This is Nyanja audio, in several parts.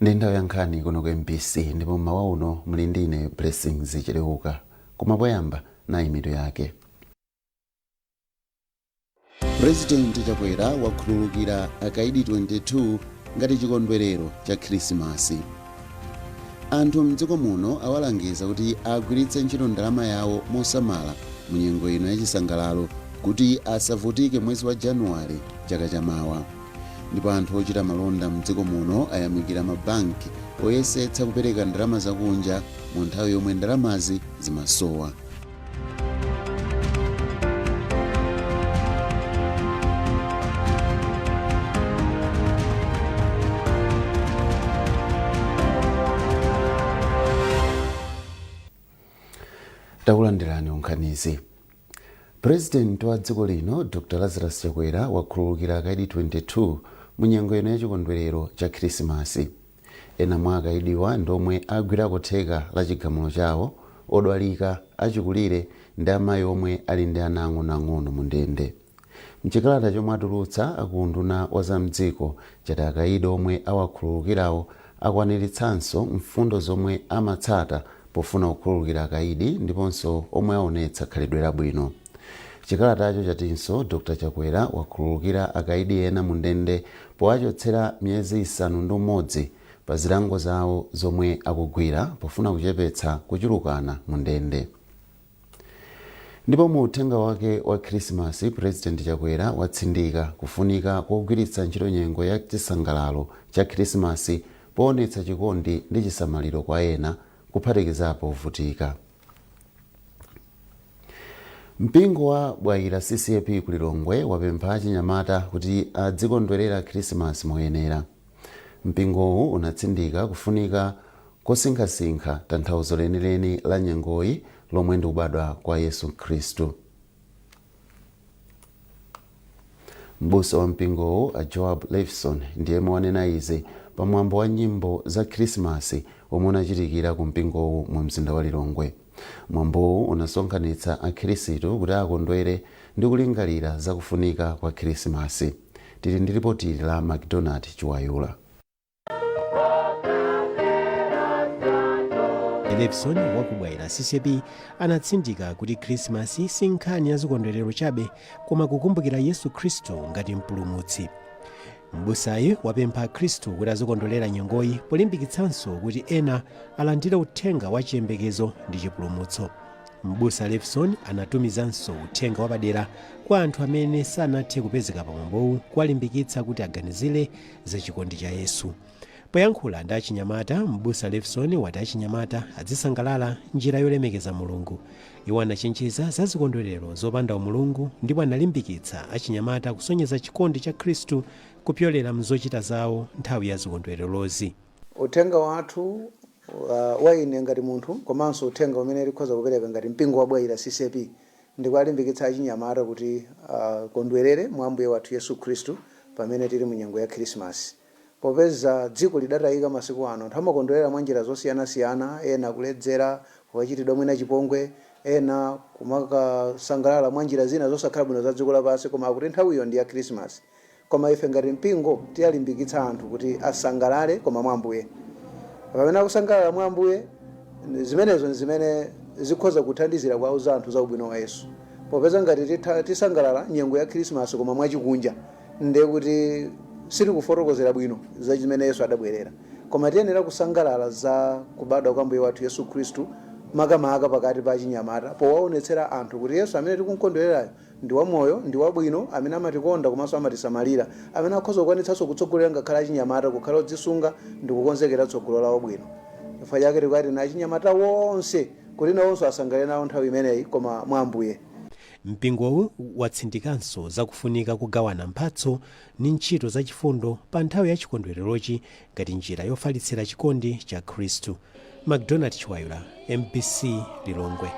Ndi nthawi ya nkhani kuno ku MBC, ndipo mmawa uno muli ndine Blessings Chileuka. Koma poyamba, nayi mitu yake. Purezidenti Chakwera wakhululukira akaidi 22 ngati chikondwerero cha Khrisimasi. Anthu mdziko muno awalangiza kuti agwiritse ntchito ndalama yawo mosamala mu nyengo ino yachisangalalo kuti asavutike mwezi wa Januwale chaka chamawa. Ndipo anthu ochita malonda mdziko muno ayamikira mabanki poyesetsa kupereka ndalama zakunja mu nthawi yomwe ndalamazi zimasowa. Takulandirani nkhanizi. Purezidenti wa dziko lino Dr Lazarus Chakwera wakhululukira akaidi 22 mu nyengo ino ya chikondwerero cha Khrisimasi. Ena mwa akaidiwa ndi omwe agwirako theka la chigamulo chawo, odwalika, achikulire ndi amayi omwe ali ndi ana ang'onoang'ono mu ndende. Mchikalata chomwe atulutsa aku unduna wa za mdziko chati akaidi omwe awakhululukirawo akwaniritsanso mfundo zomwe amatsata pofuna kukhululukira akaidi ndiponso omwe aonetsa khalidwe labwino. Chikalatacho chatinso Dr Chakwera wakhululukira akaidi ena mu ndende powachotsera miyezi 6 pa zilango zawo zomwe akugwira pofuna kuchepetsa kuchulukana mu ndende. Ndipo mu uthenga wake wa Khrisimasi, Purezidenti Chakwera watsindika kufunika kogwiritsa ntchito nyengo ya chisangalalo cha Khrisimasi poonetsa chikondi ndi chisamaliro kwa ena, kuphatikizapo ovutika. Mpingo wa Bwaila CCAP ku Lilongwe wapempha achinyamata kuti adzikondwerera Khrisimasi moyenera. Mpingowu unatsindika kufunika kosinkhasinkha tanthauzo lenileni la nyengoyi lomwe ndi kubadwa kwa Yesu Khristu. M'busa wa mpingowu a Joab Levison ndi yemwe wanena izi pa mwambo wa nyimbo za Khrisimasi omwe unachitikira ku mpingowu mu mzinda wa Lilongwe. Mwambowu unasonkhanitsa akhirisitu kuti akondwere ndi kulingalira za kufunika kwa Khrisimasi. Tili ndi lipotili la MacDonald Chiwayula. Levison wa ku Bwaila CCAP anatsindika kuti Khrisimasi si nkhani ya zikondwerero chabe, koma kukumbukira Yesu Khristu ngati mpulumutsi. M'busayu wapempha akhristu kuti azikondwerera nyengoyi polimbikitsanso kuti ena alandire uthenga wa chiyembekezo ndi chipulumutso. M'busa Levison anatumizanso uthenga wapadera kwa anthu amene sanathe kupezeka pamwambowu kuwalimbikitsa kuti aganizire za chikondi cha Yesu. Poyankhula ndi achinyamata, M'busa Levison wati achinyamata azisangalala njira yolemekeza Mulungu. Iwo anachenjeza za zikondwerero zopanda umulungu ndipo analimbikitsa achinyamata kusonyeza chikondi cha Khristu kupyolera mzochita zawo nthawi ya zikondwererozi. Uthenga wathu wa ine ngati munthu komanso uthenga umene tikhoza kupereka ngati mpingo wa Bwaila CCAP ndikuwalimbikitsa achinyamata kuti akondwerere mwa Ambuye wathu Yesu Khristu pamene tili mu nyengo ya Khrisimasi. Popeza dziko lidatayika masiku ano, anthu amakondwerera mwa njira zosiyanasiyana, ena kuledzera, kukachitidwa mwina chipongwe, ena kumakasangalala mwa njira zina zosakhala bwino za dziko lapansi, koma akuti nthawiyo ndi ya Khrisimasi. Koma ife ngati mpingo tiyalimbikitsa anthu kuti asangalale koma mwa Ambuye. Pamene akusangalala mwa Ambuye, zimenezo nzimene zikhoza kuthandizira kuwauza anthu za ubwino wa Yesu. Popeza ngati tisangalala nyengo ya Khrisimasi koma mwachikunja, ndiye kuti sitikufotokozera bwino za chimene Yesu adabwerera. Koma tiyenera kusangalala za kubadwa kwa Ambuye wathu Yesu Khristu makamaka pakati pa achinyamata powaonetsera anthu kuti Yesu amene tikumkondwererayo ndi wamoyo, ndi wabwino, amene amatikonda komanso amatisamalira, amene akhoza kukwanitsanso kutsogolera ngakhale achinyamata kukhala odzisunga ndi kukonzekera tsogolo lawo bwino. Chifukwa chake tikuwayitana achinyamata wonse kuti nawonso asangalale nawo nthawi imeneyi koma mwa Ambuye. Mpingowu watsindikanso za kufunika kugawana mphatso ndi ntchito zachifundo pa nthawi ya chikondwererochi ngati njira yofalitsira chikondi cha Khristu. MacDonald Chiwayula, MBC, Lilongwe.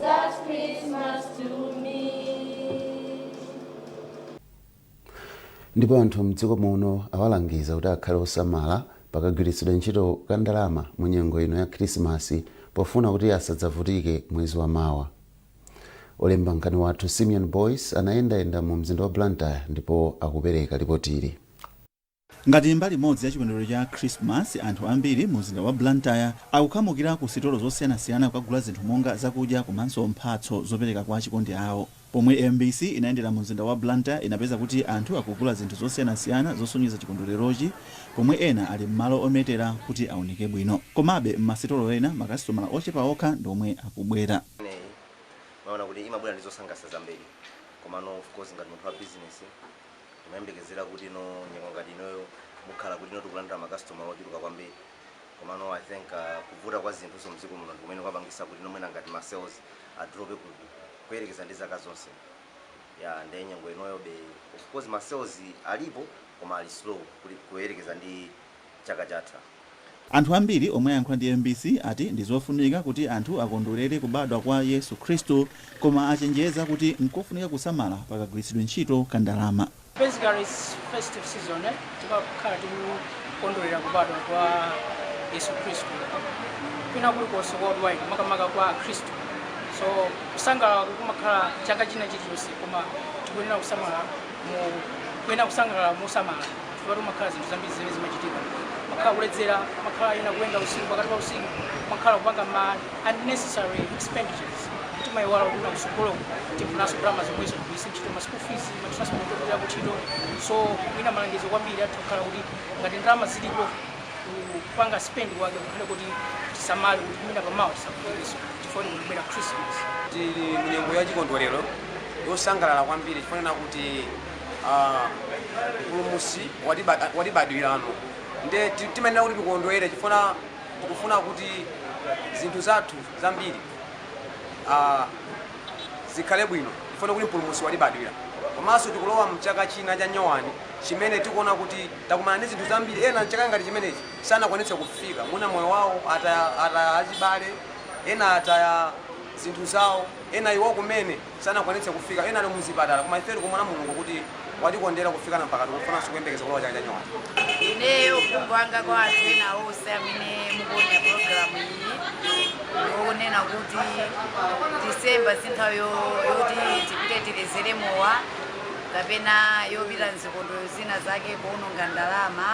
That's Christmas to me. Ndipo anthu mdziko muno awalangiza kuti akhale osamala pakagwiritsidwe ntchito ka ndalama mu nyengo ino ya Khrisimasi pofuna kuti asadzavutike mwezi wa mawa. Olemba nkhani wathu Simeon Boyce anayendayenda mu mzinda wa Blantyre ndipo akupereka lipotili. Ngati mbali imodzi ya chikondwerero cha Christmas, anthu ambiri mu mzinda wa Blantyre akukhamukira ku sitolo zosiyanasiyana kukagula zinthu monga zakudya komanso mphatso zopereka kwa achikondi awo. Pomwe MBC inayendera mu mzinda wa Blantyre, inapeza kuti anthu akugula zinthu zosiyanasiyana zosonyeza chikondwererochi, pomwe ena ali m'malo ometera kuti aoneke bwino. Komabe m'masitolo ena makasitomala ochepa okha ndi omwe akubwera. Ineyi maona kuti imabwera ndi zosangalatsa zambiri, komano of course ngati munthu wa business timayembekezera kuti ino nyengo ngati inoyo mukhala kuti ino tikulandira makasitomala ochuluka kwambiri. Komano I think kuvuta kwa zinthu mdziko muno ndikumene kwapangisa kuti nomwena ngati ma sales adrope kuyerekeza ndi zaka zonse. Ya, ndiye nyengo inoyo be of course ma sales alipo, koma ali slow kuyerekeza ndi chaka chatha. Anthu ambiri omwe ayankhula ndi MBC ati ndi zofunika kuti anthu akondwerere kubadwa kwa Yesu Khristu, koma achenjeza kuti nkofunika kusamala pakagwiritsidwe ntchito ka ndalama. Basically, it's festive season, eh? Timakhala tikukondwerera kubadwa kwa Yesu Khristu kwina kulikonse worldwide, makamaka kwa Khristu. So kusangalala kumakhala chaka china chilichonse, koma tikuyenera kusamala mu kuyenera kusangalala mosamala, chifukwa kumakhala zinthu zambiri zimene zimachitika. Makhala kuledzera, makhala ena kuyenda usiku, pakati pa usiku, makhala kupanga ma unnecessary expenditures. Timayiwala kuti kusogolo tifunanso ndalama zomwezo kugwiritsa ntchito ma school fees, ma transport opitira kuntchito. So mwina malangizo kwambiri atha kukhala kuti ngati ndalama zilipo, kupanga spend kwake kukhale kuti tisamale kuti mwina pamawa tisavutikenso, chifukwa tikubwera Christmas. Tili munyengo ya chikondwerero yosangalala kwambiri, chifukwa kuti Mpulumutsi watibadwirano. Nde timayenera kuti tikondwere, chifukwa tikufuna kuti zinthu zathu zambiri zikhale bwino, chifukwa kuti Mpulumutsi watibadwira. Komanso tikulowa mchaka china cha nyowani chimene tikuona kuti takumana ndi zinthu zambiri. Ena mchaka ngati chimenechi sanakwanitse kufika muna moyo wawo, ataya achibale, ena ataya zinthu zawo, ena iwo kumene sanakwanitse kufika, ena ali muzipatala. Koma ife tikumona Mulungu kuti watikondera kufika na mpaka tikufunanso kuyembekeza kulowa chaka cha nyowani. Ineyo uphungu wanga kwa anthu ena onse amene mukuona programu iyi ndiwokunena kuti Disemba si nthawi yoti tipite tilezere mowa kapena yopita mzikondwerero zina zake kuononga ndalama.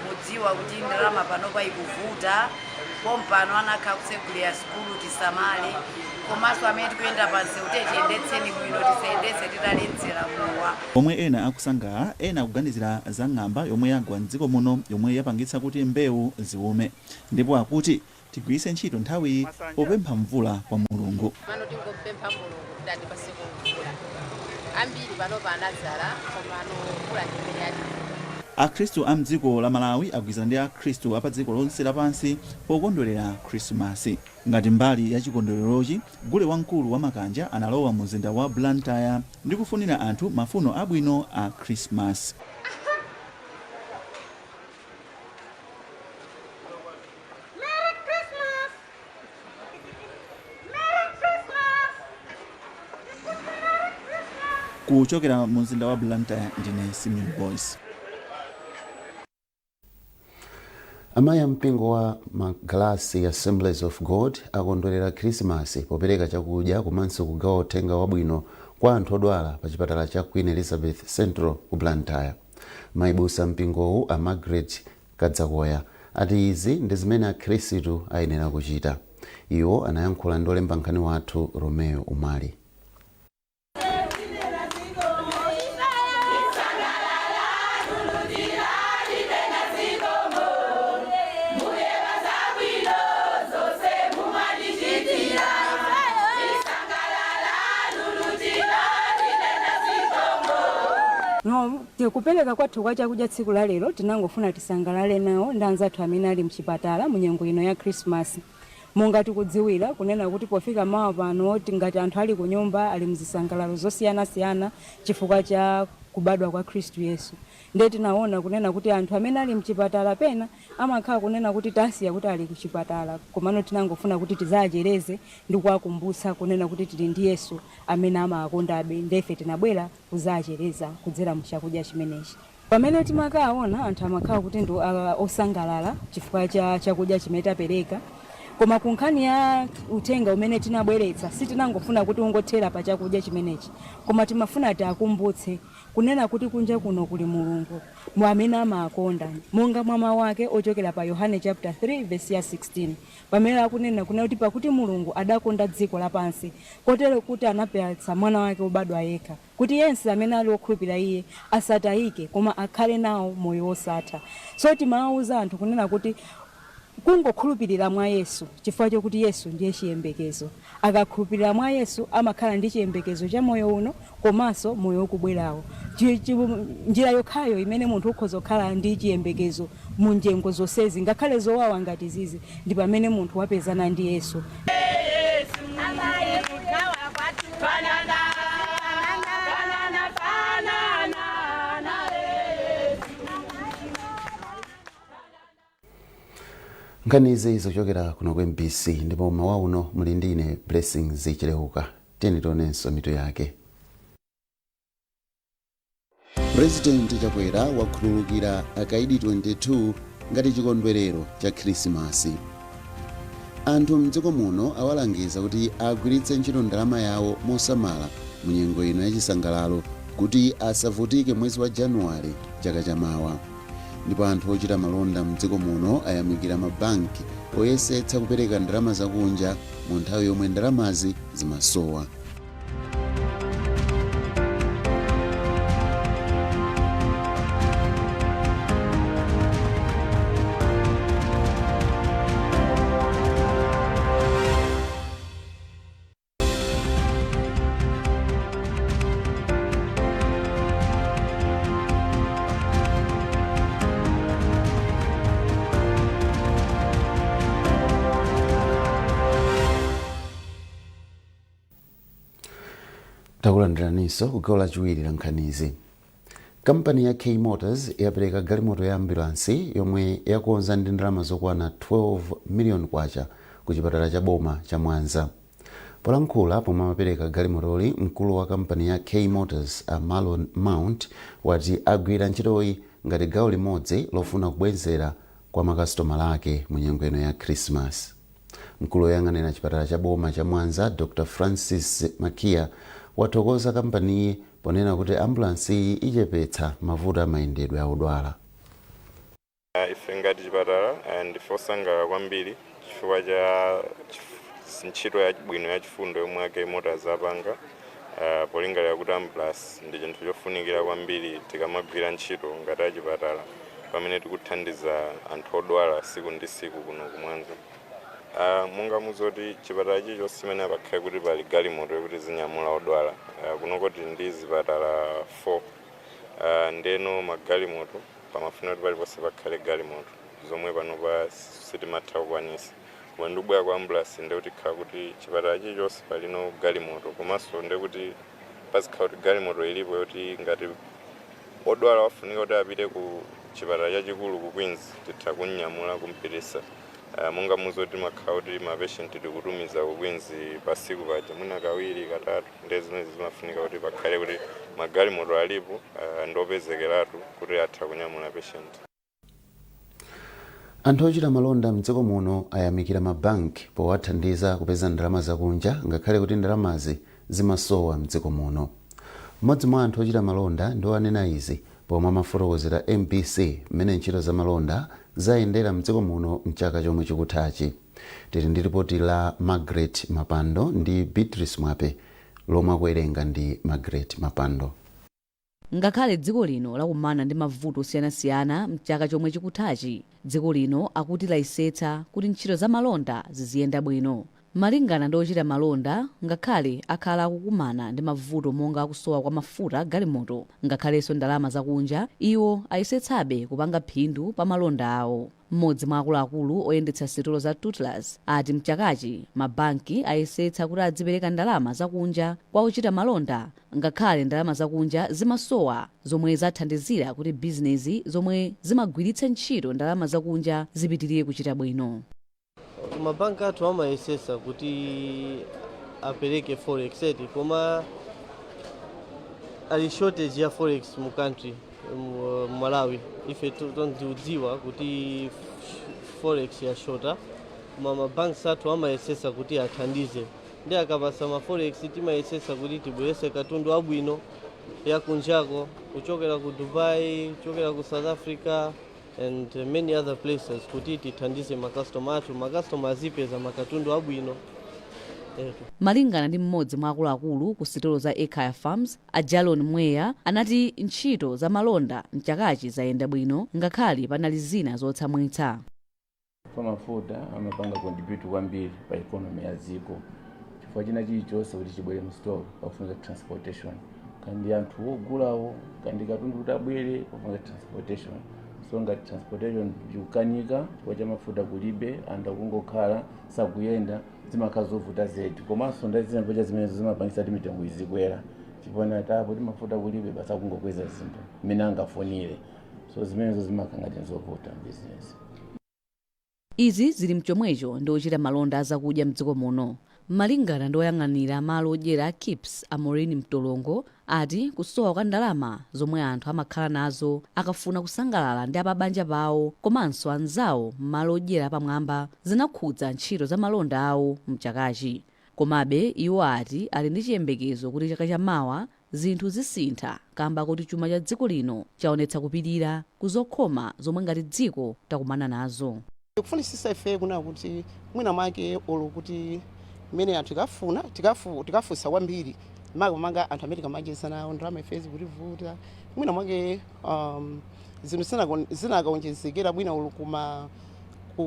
Mudziwa kuti ndalama panopa ikuvuta, pompano anakha kutsegulira sukulu, tisamale. Komanso amene tikuyenda pansewu, tiyendetseni bwino, tisayendetse titaledzera mowa. Pomwe ena akusangalala, ena akuganizira za ng'amba yomwe yagwa mdziko muno yomwe yapangitsa kuti mbewu ziume, ndipo akuti tigwiritse ntchito nthawiyi popempha mvula kwa Mulungu. Pano tingopempha Mulungu kuti atipaseko mvula. Ambiri panopa anadzala, komano mvula ndimene yativuta. Akhristu a mdziko la Malawi agwirizana ndi Akhristu a pa dziko lonse lapansi pokondwerera Khrisimasi. Ngati mbali ya chikondwererochi, gule wamkulu wa Makanja analowa mu mzinda wa Blantyre ndi kufunira anthu mafuno abwino a Khrisimasi. Merry Christmas! Merry Christmas! Merry Christmas! Kuchokera mu mzinda wa Blantyre, ndine Simeon Boyce. Amayi ampingo wa Magalasi Assemblies of God akondwerera Khrisimasi popereka chakudya komanso kugawa uthenga wabwino kwa anthu odwala pa chipatala cha Queen Elizabeth Central ku Blantyre. Mayibusa mpingowu, a Margaret Kadzakoya, ati izi ndi zimene Akhristu ayenera kuchita. Iwo anayankhula ndi olemba nkhani wathu Romeo Umali. No, tikupereka kwathu kwa chakudya tsiku la lero, tinangofuna tisangalale nawo ndi anzathu amene ali mchipatala mu nyengo ino ya Christmas. Monga tikudziwira kunena kuti pofika mawa pano, tingati anthu ali ku nyumba ali mzisangalalo zosiyanasiyana chifukwa cha kubadwa kwa Khristu Yesu. Ndiye tinaona kunena kuti anthu amene ali mchipatala pena amakhala kunena kuti tasiya kuti ali kuchipatala, komano tinangofuna kuti tidzawachereze ndi kuwakumbutsa kunena kuti tili ndi Yesu amene amawakondabe. Ndefe tinabwera kudzawachereza kudzera mu chakudya chimenechi. Pamene timakaona anthu amakhala kuti ndi osangalala chifukwa cha chakudya chimene tapereka. Koma ku nkhani ya uthenga umene tinabweretsa, sitinangofuna kuti ungothera pa chakudya chimenechi, koma timafuna tiakumbutse kunena kuti kunja kuno kuli Mulungu amene amakonda, monga mwa mawu ake ochokera pa Yohane chapter 3 verse ya 16, pamene akunena kunena kuti, "Pakuti Mulungu adakonda dziko lapansi kotero kuti anapatsa mwana wake wobadwa yekha, kuti yense amene ali wokhulupirira iye asatayike, koma akhale nawo moyo wosatha." So timawawuza anthu kunena kuti kungokhulupirira mwa Yesu, chifukwa chokuti Yesu ndiye chiyembekezo. Akakhulupirira mwa Yesu, amakhala ndi chiyembekezo cha moyo uno komanso moyo wokubwerawo. Njira yokhayo imene munthu ukhoza kukhala ndi chiyembekezo mu nyengo zonsezi, ngakhale zowawa ngati zizi, ndi pamene munthu wapezana ndi Yesu. Amayi kugawa kwathu banana, banana, banana na Yesu. Nkhanizi zochokera kuno ku MBC, ndipo mawa uno muli ndine Blessings Chileuka. Tiyeni tionenso mitu yake. Purezidenti Chakwera wakhululukira akaidi 22 ngati chikondwerero cha Khrisimasi. Anthu mdziko muno awalangiza kuti agwiritse ntchito ndalama yawo mosamala mu nyengo ino yachisangalalo kuti asavutike mwezi wa Januwale chaka chamawa. Ndipo anthu ochita malonda mdziko muno ayamikira mabanki oyesetsa kupereka ndalama zakunja mu nthawi yomwe ndalamazi zimasowa. Takulandiraninso ku gawo lachiwiri la nkhanizi. Kampani ya K Motors yapereka galimoto ya ambulansi yomwe yakonza ndi ndalama zokwana 12 million kwacha ku chipatala cha boma cha Mwanza. Polankhula pomwe amapereka galimotoli, mkulu wa kampani ya K Motors a Marlon Mount wati agwira ntchitoyi ngati gawo limodzi lofuna kubwezera kwa makasitomala ake mu nyengo ino ya Khrisimasi. Mkulu woyang'anira chipatala cha boma cha Mwanza, Dr Francis Makiya, wathokoza kampaniyi ponena kuti ambulansiyi ichepetsa mavuto amayendedwe a odwala. Ife ngati chipatala ndife osangalala kwambiri chifukwa cha ntchito yabwino yachifundo yomwe a K Motors apanga, polingalira kuti ambulance ndi chinthu chofunikira kwambiri tikamagwira ntchito ngati achipatala pamene tikuthandiza anthu odwala siku ndi siku kuno ku Mwanza. Monga muzoti chipatala chilichonse chimene pakhale kuti pali galimoto yokuti zinyamula odwala. Kunoko tili ndi zipatala 4, ndeno magalimoto pamafuna kuti paliponse pakhale galimoto, zomwe panopa sitimatha kukwanisa. Koma ndikubwera kwa ambulance, ndekuti khala kuti chipatala chilichonse palino galimoto, komanso ndekuti pazikhala kuti galimoto ilipo yoti ngati odwala wafunika kuti apite ku chipatala chachikulu ku Queens, titha kumnyamula kumpitisa. Monga muzoti makhala kuti ma patient tikutumiza ku Queens pasiku paja mwina kawiri, katatu, ndiye zimene zimafunika kuti pakhale kuti magalimoto alipo, ndiopezekeratu kuti atha kunyamula patient. Anthu ochita malonda mdziko muno ayamikira mabanki powathandiza kupeza ndalama zakunja, ngakhale kuti ndalamazi zimasowa mdziko muno. Mmodzi mwa anthu ochita malonda ndiwo anena izi pomwe amafotokozera MBC mmene ntchito za malonda zayendera mdziko muno mchaka chomwe chikuthachi. Tili ndi ripoti la Margaret Mapando ndi Beatrice Mwape, lomwe akuwerenga ndi Margaret Mapando. Ngakhale dziko lino lakumana ndi mavuto osiyanasiyana mchaka chomwe chikuthachi, dziko lino akuti layesetsa kuti ntchito za malonda ziziyenda bwino. Malingana ndi ochita malonda, ngakhale akhala akukumana ndi mavuto monga akusowa kwa mafuta galimoto ngakhalenso ndalama zakunja, iwo ayesetsabe kupanga phindu pa malonda awo. Mmodzi mwa akuluakulu oyendetsa sitolo za Tutlas ati mchakachi mabanki ayesetsa kuti adzipereka ndalama zakunja kwa ochita malonda, ngakhale ndalama zakunja zimasowa, zomwe zathandizira kuti bizinezi zomwe zimagwiritsa ntchito ndalama zakunja zipitirire kuchita bwino. Mabanki athu amayesesa kuti apereke forex eti, koma ali shortage ya forex mu country, mu Malawi. Ife tondiudziwa kuti forex yashota. Koma mabanks athu amayesesa kuti athandize, ndi akapasa ma forex timayesesa kuti tibwerese katundu abwino yakunjako, kuchokera ku Dubai, kuchokera ku South Africa and many other places, kuti tithandize makastoma athu, makastoma azipeza makatundu abwino etu. Malingana ndi mmodzi mwa akuluakulu ku sitolo za Ekhaya Farms, a Jalon Mweya, anati ntchito za malonda mchakachi zayenda bwino ngakhale panali zina zotsamwitsa. Pa mafuta amapanga contribute kwambiri pa economy ya dziko, chifukwa china chilichonse kuti chibwere mu store pakufunika transportation, kandi anthu ogulawo kandi katundu kuti abwere pafunika transportation. So ngati transportation ikukanika chifukwa cha mafuta kulibe, anthu akungokhala sakuyenda, zimakhala zovuta zedi. Komanso ndazina pacha zimenezo zimapangisa kuti mitengo izikwera, chifukwa natapo kuti mafuta kulibe, basi akungokweza zinthu mmene angafunire. So zimenezo zimakhala ngati nzovuta business. Izi zili mchomwecho ndi ochita malonda azakudya mdziko muno. Malingana ndi oyang'anira malo odyera a Kips, a Maureen Mtolongo, ati kusowa kwa ndalama zomwe anthu amakhala nazo akafuna kusangalala ndi apabanja pawo komanso anzawo m'malo odyera apamwamba zinakhudza ntchito za malonda awo mchakachi. Komabe iwo ati ali ndi chiyembekezo kuti chaka chamawa zinthu zisintha, kamba kuti chuma cha dziko lino chaonetsa kupirira ku zokhoma zomwe ngati dziko takumana nazo. Tikufunisisa ife kuna kuti mwina mwake olo kuti mmene anthu tikafuna tikafunsa kwambiri, makamaka anthu amene tikamacheza nawo, ndalama ife zikutivuta, mwina mwake zinthu zinakaonjezekera mwina olo kuma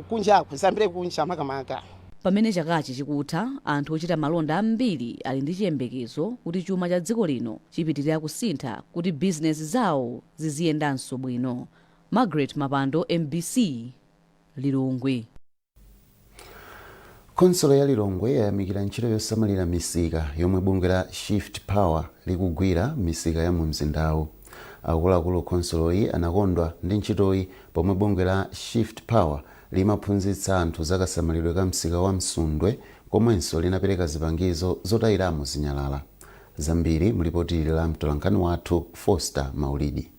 kunjako, zambire kunja makamaka. Pamene chakachi chikutha, anthu ochita malonda ambiri ali ndi chiyembekezo kuti chuma cha dziko lino chipitirira kusintha kuti bizinesi zawo ziziyendanso bwino. Margaret Mapando, MBC, Lilongwe. Khonsolo ya Lilongwe yayamikira ntchito yosamalira misika yomwe bungwe la Shift Power likugwira misika ya mu mzindawu. Akuluakulu khonsoloyi anakondwa ndi ntchitoyi pomwe bungwe la Shift Power limaphunzitsa anthu za kasamalidwe ka msika wa Msundwe, komwenso linapereka zipangizo zotayiramo zinyalala. Zambiri mulipoti la mtolankhani wathu Foster Maulidi.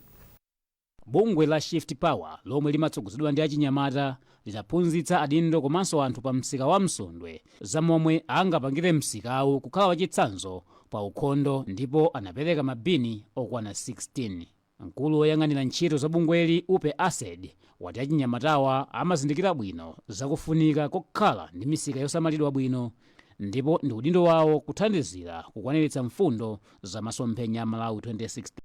Bungwe la Shift Power, lomwe limatsogozedwa ndi achinyamata, linaphunzitsa adindo komanso anthu pa msika wa Msundwe za momwe angapangire msikawu kukhala wachitsanzo pa ukhondo, ndipo anapereka mabini okwana 16. Mkulu woyang'anira ntchito za bungweli, Upe Ased, wati achinyamatawa amazindikira bwino zakufunika kokhala ndi misika yosamalidwa bwino, ndipo ndi udindo wawo kuthandizira kukwaniritsa mfundo za masomphenya a Malawi 2063.